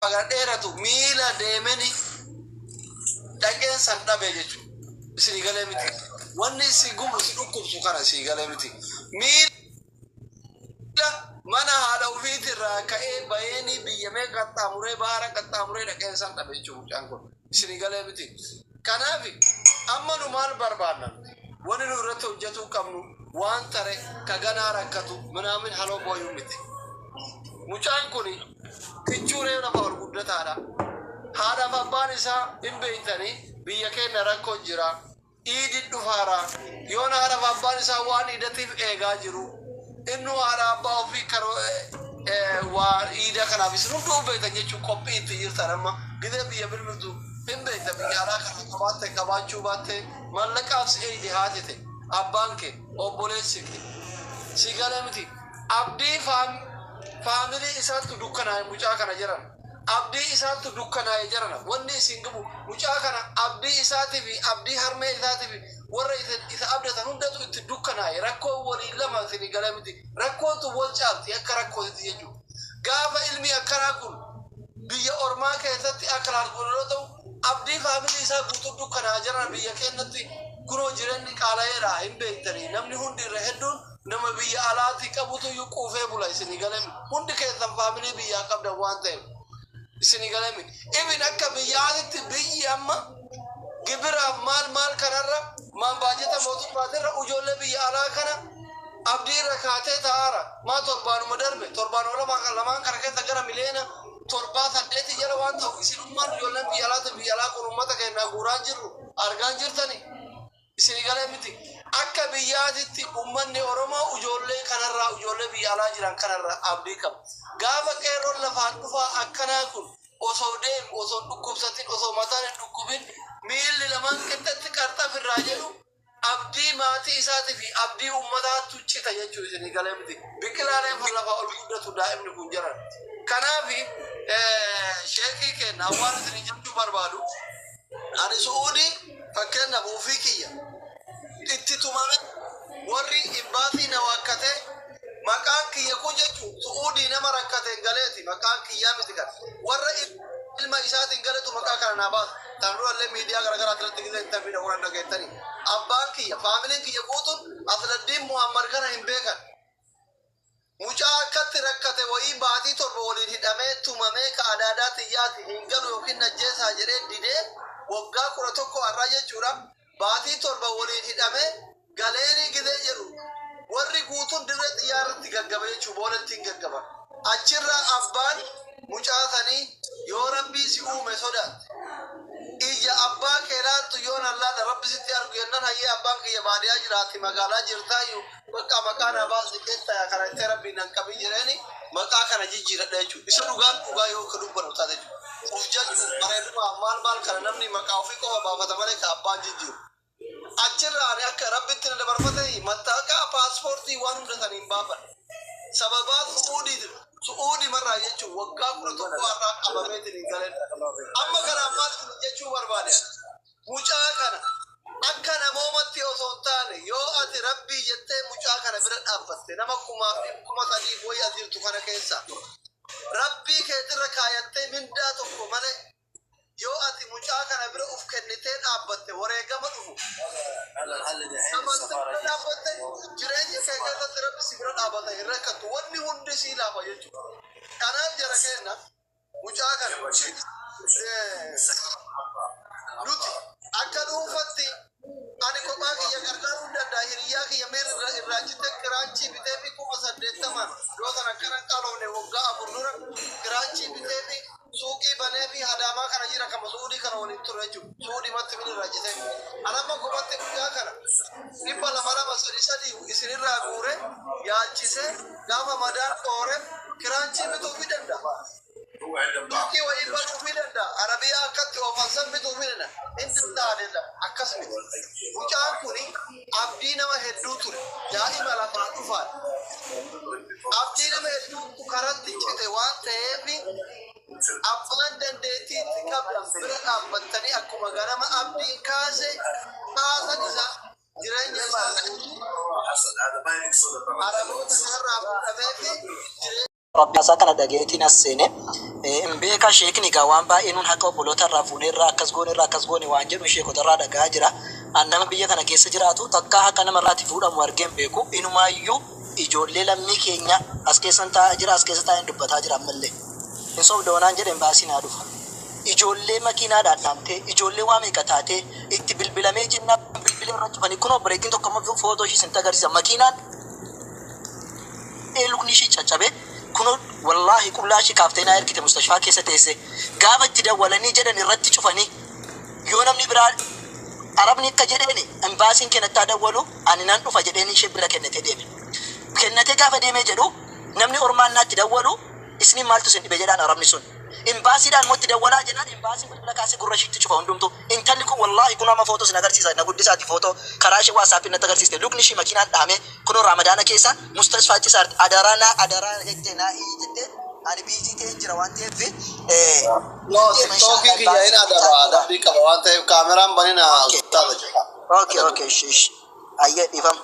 Gad dheeratu miila deemeni dhaqeen san dhabe jechuudha. Isinii galee miti. Wanni si gubu si dhukkubsu kana isinii galee miti. Miila mana haadha ofiitirraa ka'ee bayeeni biyya mee qaxxaamuree baara qaxxaamuree dhaqeen san dhabe jechuudha mucaan kun. Isinii galee miti. Kanaaf amma nu maal barbaadna nuti? Wanni nu irratti hojjetuu qabnu waan tare ka ganaa rakkatu minaamin haloo booyuu miti. Mucaan kun kichuu reef lafa ol guddataadha. Haadhaaf abbaan isaa hin beeytanii biyya keenya rakkoo jira. Iidi dhufaara. Yoon haadhaaf abbaan isaa waan iidatiif eegaa jiru. Innu haadha abbaa ofii karoo waa iida kanaaf isin hunduu beektan jechuun qophii itti jirtan amma gidee biyya bilbiltu hin beekta biyya alaa kana qabaatte qabaachuu baatte mallaqaaf si eeydi haati te abbaan kee obboleessi kee si galee miti abdii family isaattu dukkanaa'e mucaa kana jedhan abdii isaattu dukkanaa'e jedhana. Wanni isin gubu mucaa kana abdii isaatii fi abdii harmee isaatii fi warra isa abdatan hundatu itti dukkanaa'e. Rakkoo waliin lama isin galee miti, rakkootu wal caalti akka rakkootitti jechuudha. Gaafa ilmi akkanaa kun biyya ormaa keessatti akka laal yoo ta'u abdii family isaa guutuu dukkanaa jiran. Biyya keenyatti kunoo jireenyi qaala'eedha, hin beektanii. Namni hundi irra hedduun nama biyya alaatii qabutu iyyuu quufee bula. Isinii galemi, hundi keessan family biyyaa qabdan waan ta'eef isinii galemi. Ibin akka biyyaatitti biyyi amma gibiraaf maal maal kanarra maan baajata mootummaatirra ijoollee biyya alaa kana abdii irra kaatee ta'aara. Maa torbaanuma darbe, torbaanuma lamaan lamaan kana keessa gara miliyoona 7, 8 jala waan ta'u isinummaan ijoolleen biyya alaati biyya alaa kun uummata keenyaa guuraan jirru argaan jirtani. Isinii galee miti? Akka biyyaatitti uummanni Oromoo ijoollee kanarraa, ijoollee biyya alaa jiran kanarraa abdii qaba. Gaafa qeerroon lafaan dhufaa akkanaa kun osoo deemu, osoo dhukkubsatin, osoo mataan hin dhukkubin, miilli lamaan qixxatti qarxaf irraa jedhu, abdii maatii isaatii fi abdii uummataatu cita jechuu. Isinii galee miti? Biqilaaleen lafa ol guddatu daa'imni kun jiran. Kanaafi sheekii kenna waan isinii jechuu barbaadu, ani Su'uudii fakkeenyaaf ufii kiyya itti tumame, warri imbaasii na waakkate maqaan kiyya kun jechuun Su'uudii nama rakkate galeeti, maqaan kiyyaa miti. Kan warra ilma isaatiin galetu maqaa kana naa baasa. Tan durallee miidiyaa garaagaraa irratti gisee itti miidha godhan dhageettanii. Abbaan kiyya, familyn kiyya guutuun Asladdiin Muhammad kana hin beekan. Mucaa akkatti rakkate wayii baatii 7 waliin hidhamee tumamee ka adaadaa xiyyaati hin galu yookiin najjeesaa jedhee didee waggaa 11 har'aa jechuudha. Baatii 7 waliin hidhamee galeenii gidee jedhu warri guutuun dirree xiyyaarratti gaggaba jechuu, boolettiin gaggaba. Achirraa abbaan mucaa sanii, yoo Rabbii si uume sodaatte, ija abbaa kee laaltu yoo nan laala Rabbi sitti argu jennaan, hayyee, abbaan kiyya baadiyaa jiraatti, magaalaa jirtaayyuu, bakka maqaa na baasi keessaa kana itti Rabbiin nan qabin jedheeni maqaa kana jijjiiradha jechuudha. Isa dhugaan dhugaa yoo ka dubbanu taate jechuudha. Uf jechuun bareedumaaf maal maal kana namni maqaa ofii qofa baafata malee ka abbaan jijjiiru. Achirraa ani akka Rabbitti na dabarfate mattaqaa paaspoortii waan hunda saniin baafadha. Sababaa Su'uudii Su'uudii marraa jechuun waggaa 11 har'aa qabameetiin hin galeen. Amma kanaan maal isin jechuu barbaade? Mucaa kana akka namoomatti osoo hin taane, yoo ati Rabbii jettee mucaa kana bira dhaabbatte, nama kumaaf 3,000 wayi as jirtu kana keessa Rabbii keetirra kaayattee mindaa tokko malee yoo ati mucaa kana bira uf kennitee dhaabbatte, wareegama dhufu amantee bira dhaabbatte, jireenya kee keessatti Rabbi si bira dhaabbata, hin rakkattu, wanni hundi sii laafa jechuudha. Kanaaf jara keenya, mucaa kana nuti akka dhuunfatti ani kophaa kiyya gargaaruu hin danda'a. Hiriyyaa kiyya miirri irraa cite kiraanchii bitee fi 80,000 yoo san akkana hin qaaloofne, waggaa 4 dura kiraanchii bitee fi suuqii banee fi Hadaamaa kana jira, kama Suudii kana waliin ture jechuudha. Suudii matti miirri irraa cite. Anamma kophatti mucaa kana 200 lama sadi sadi isinirraa guure yaalchisee gaafa madaan qoore kiraanchii bituu fi danda'a. Suuqii wayii banuu fi danda'a. Arabiyaa akkatti oofan san bituu fi danda'a. Hin danda'a danda'a. Akkas miti. Mucaan kuni abdii nama hedduu ture. Daa'ima lafaa dhufaan. Abdii nama hedduutu karatti cite waan ta'eef, abbaan dandeettii itti qabdan bira dhaabbattanii akkuma ganama abdiin kaase kaasan isaa jireenya isaa guutuu Araboota kanarraa fuudhamee fi jireenya Rabbi haasaa kana dhagayeetiin as seene. Hin beeka sheekni egaa waan baay'ee nuun haqa obboloota irraa fuunee irraa akkas goone irraa akkas goone waan jedhu sheekota irraa dhaga'aa jira. An nama biyya kana keessa jiraatu takkaa haqa nama irraati fuudhamu argee hin beeku. Inumaayyuu ijoollee lammii keenya as keessan taa'aa jira, as keessa taa'een dubbataa jira ammallee. Hin sobda wanaan jedhe imbaasiin haa dhufu. Ijoollee makiinaadhaan dhaamtee, ijoollee waa meeqa taatee itti bilbilamee jennaan bilbila irra cufanii kunoo obboleettiin tokko amma footoo ishii isinitti agarsiisa makiinaan lukni ishii caccabe kunoo wallaahi qullaa ishii kaaftee naa ergite mustashfaa keessa teessee gaafa itti dawwalanii jedhan irratti cufanii yoo namni biraa arabni akka jedheeni imbaasiin kennattaa dawwalu ani nan dhufa jedheeni ishee bira kennatee deeme. Kennatee gaafa deemee jedhu namni ormaan naatti dawwalu isiniin maaltu isin dhibe jedhaan arabni sun. Imbaasiidhaan immoo itti dawwalaa jennaan imbaasiin bilbila kaasee gurra ishiitti cufa hundumtuu. Intalli kun wallaahi kunoo amma footoo isin agarsiisa na guddisaati footoo karaa ishee WhatsApp natti agarsiiste lukni ishii makiinaan dhahamee kunoo Raamadaana keessa mustashfaa cisaarti adaraa naa adaraa jettee naa iyyi jettee ani biizii ta'een jira waan ta'eef No, nan deema TikTokiin inshaallah kiyya hin imbaasii adaba mucaa adabbii qaba waan ta'eef kaameraan banina Okay. ustaaza jedha. Okay, okay, ishi, ishi. Ayyee dhiifama.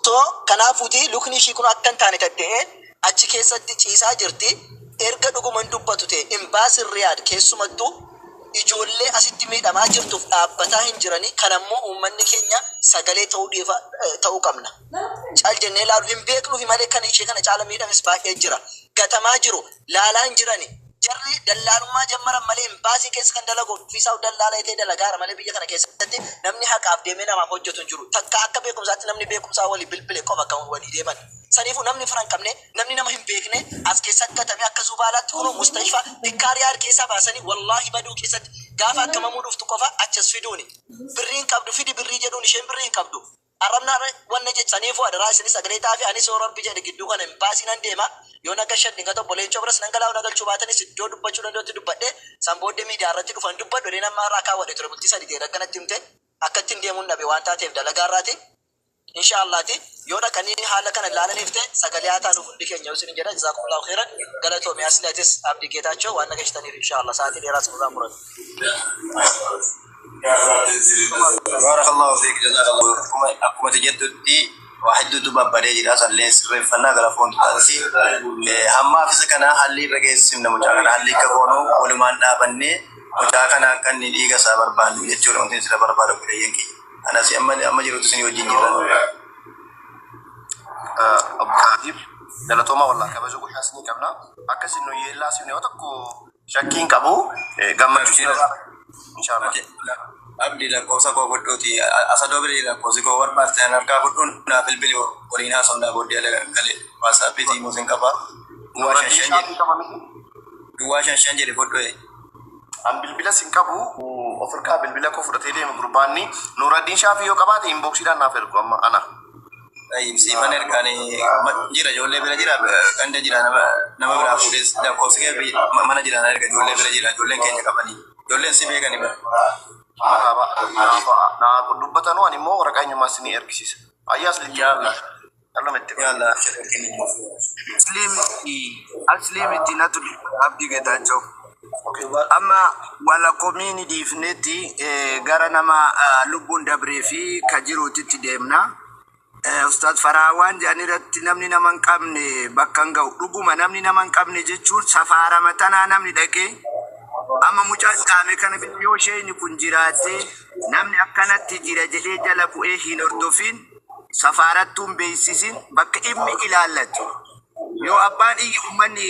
So, kanaafuuti lukni ishii kun akka hin taane tatta'ee achi keessatti ciisaa jirti. Erga dhuguman dubbatu ta'e imbaasiin Riyaad keessumattuu ijoollee asitti miidhamaa jirtuuf dhaabbataa hin jiranii kan ammoo uummanni keenya sagalee ta'uu dhiifa ta'uu qabna. Cal jennee ilaalu hin beeknuufi malee kan ishee kana caala miidhames baay'ee jira. Gatamaa jiru, laalaa hin jirani. Jarri dallaalummaa jammaran malee imbaasii keessa kan dalagu ofiisaa dallaala ta'ee dalagaara malee biyya kana keessatti namni haqaaf deemee namaaf hojjetu hin jiru. Takka akka beekumsaatti namni beekumsaa walii bilbile qofa kan walii deeman. Saniifuu namni fira hin qabne, namni nama hin beekne as keessa gatame akka zubaalaatti kunoo mustashfaa bikkaariyaar keessaa baasanii wallaahi baduu keessatti gaafa akka mamuu dhuftu qofa achas fiduuni. Birrii hin qabdu fidi birrii jedhuun isheen birrii hin qabdu. Arrabnaa wanna jecha saniifuu adaraa isinis sagalee ta'aafi anis yoo rabbi jedhe gidduu kana imbaasii nan deema yoo na gashan dingata obbo Leencoo biras nan galaa yoo na galchuu baatanis iddoo dubbachuu danda'utti dubbadhe san booddee miidiyaa irratti dhufan dubbadhu jedheen amma har'a kaawwadhe ture bultii sadi ta'eera akkanatti himte akkattiin deemuun dhabe waan taateef dalagaa irraati insha Allaati yoo dhaqanii haala kana ilaalaniif ta'e sagalee haa taanuuf hundi keenya isin jedha jazaakumullahu khairan galatoomi asli atis Abdii Geetaachoo waan na gashitaniif insha Allah sa'aatii dheeraa sinirraa murate. Baarakallahu fiik jazakallahu akkuma akkuma ati jettutti waa hedduutu babbaree jira sallee sirreeffannaa gara fuulduraatti hammaaf isa kana haalli irra geessifna mucaa kana haalli akka goonu walumaan dhaabannee mucaa kana akka inni dhiiga isaa barbaannu jechuudha wanti sira barbaadu obboleeyyan kiyya. Anas amma amma jirutti isin wajjin jirra. Obbo Najiib galatoomaa wallah kabaja guddaa isinii qabna. Akka isin nu yeellaa sifne yoo tokko shakkii hin qabu gammachuu isin irraa inshaallah. Abdi lakkoofsa koo godhuuti asadoo bira lakkoofsi koo barbaadde an harkaa godhuun naa bilbili waliin haasofnaa booddee ala gale WhatsAppii tiimuu sin qaba. Duwwaa shan Nuraddiin shan shaafii jedhe qaba miti. duwwaa shan shan jedhe fudhu. An bilbila sin qabu of harkaa bilbila koo fudhatee deema gurbaanni Nuraddiin shaafii yoo qabaate inboxiidhaan naaf ergu amma ana. Siifan ergaan jira ijoollee bira jira ganda jira nama nama biraa fuudhes lakkoofsi kee mana jira na erga ijoollee bira jira ijoolleen keenya qabanii ijoolleen si beekani bara. Marhaba naa dubbatanuu ani immoo waraqaa eenyummaa isinii ergisiisa. Ayyaas litti. Yaallah. Alluma itti. Yaallah. Asliim itti natu Abdii Geetaachoo. Amma wala komiini dhiifnetti gara nama lubbuun dabree fi ka jiruutitti deemna. Ustaaz Faraawaan jedhan irratti namni nama hin qabne bakka hin ga'u. Dhuguma namni nama hin qabne jechuun safaarama tanaa namni dhaqee amma mucaa dhaame kana bira yoo isheen kun jiraattee namni akkanatti jira jedhee jala bu'ee hin hordofin safaarattuu hin beeksisin bakka dhimmi ilaallatu. Yoo abbaan iyyi uummanni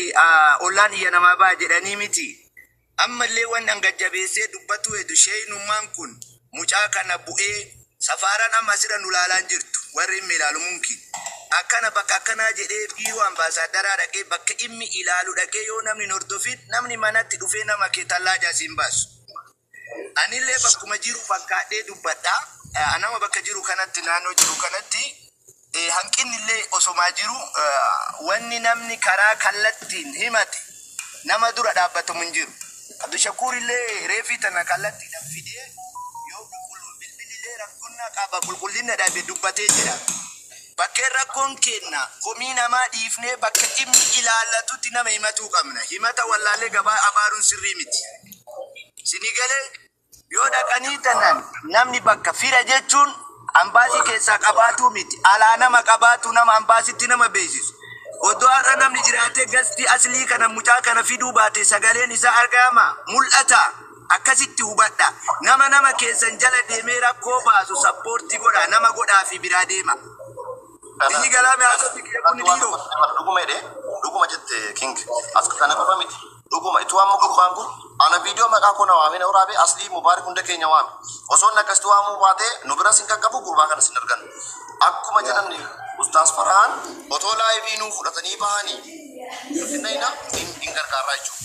ollaan iyya namaa ba'a jedhanii miti. Ammallee waan an gajjabeessee dubbatu hedu sheenummaan kun mucaa kana bu'ee safaaraan amma asirra nu laalaan jirtu warri dhimmi ilaalu mumkin. Akkana bakka akkanaa jedhee biiroo ambaasaaddaraa dhaqee bakka dhimmi ilaalu dhaqee yoo namni hin hordofin namni manatti dhufee nama kee tallaa siin baasu. Anillee bakkuma jiru fakkaadhee dubbadha. Nama bakka jiru kanatti naannoo jiru kanatti hanqinni illee osomaa jiru wanni namni karaa kallattiin himate nama dura dhaabbatamu hin jiru. Abdushakuur illee reefii tana kallattiidhaan fidee yoo bilbilli rakkoon qaba qulqullina dhabe dubbatee jira. Bakkeen rakkoon kenna komii namaa dhiifnee bakka dhimmi ilaallatutti nama himatuu qabna. Himata wallaalee gabaa abaaruun sirrii miti. Sini galee yoo dhaqanii tanan namni bakka fira jechuun ambaasii keessaa qabaatuu miti. Alaa nama qabaatu nama ambaasitti nama beeksisu. Oddoo har'a namni jiraatee gastii aslii kana mucaa kana fiduu baate, sagaleen isaa argama, mul'ata. Akkasitti hubadha. Nama nama keessan jala deemee rakkoo baasu support godha, nama godhaa fi biraa deema. Inni galaame haasofni kiyya kun dhiiroo. Dhuguma jedhee, dhuguma jette King. As kana qofa miti. Dhuguma ituu amma gurbaan kun ana viidiyoo maqaa koo na waamee, na waraabee, Aslii Mubaarik hunda keenya waame. Osoo inni akkasitti waamuu baatee, nu biras hin qaqqabu, gurbaa kanas hin argannu. Akkuma jedhan Ustaas Farhaan, otoo live nuu fudhatanii bahanii nuti nayina hin gargaarraa jechuudha.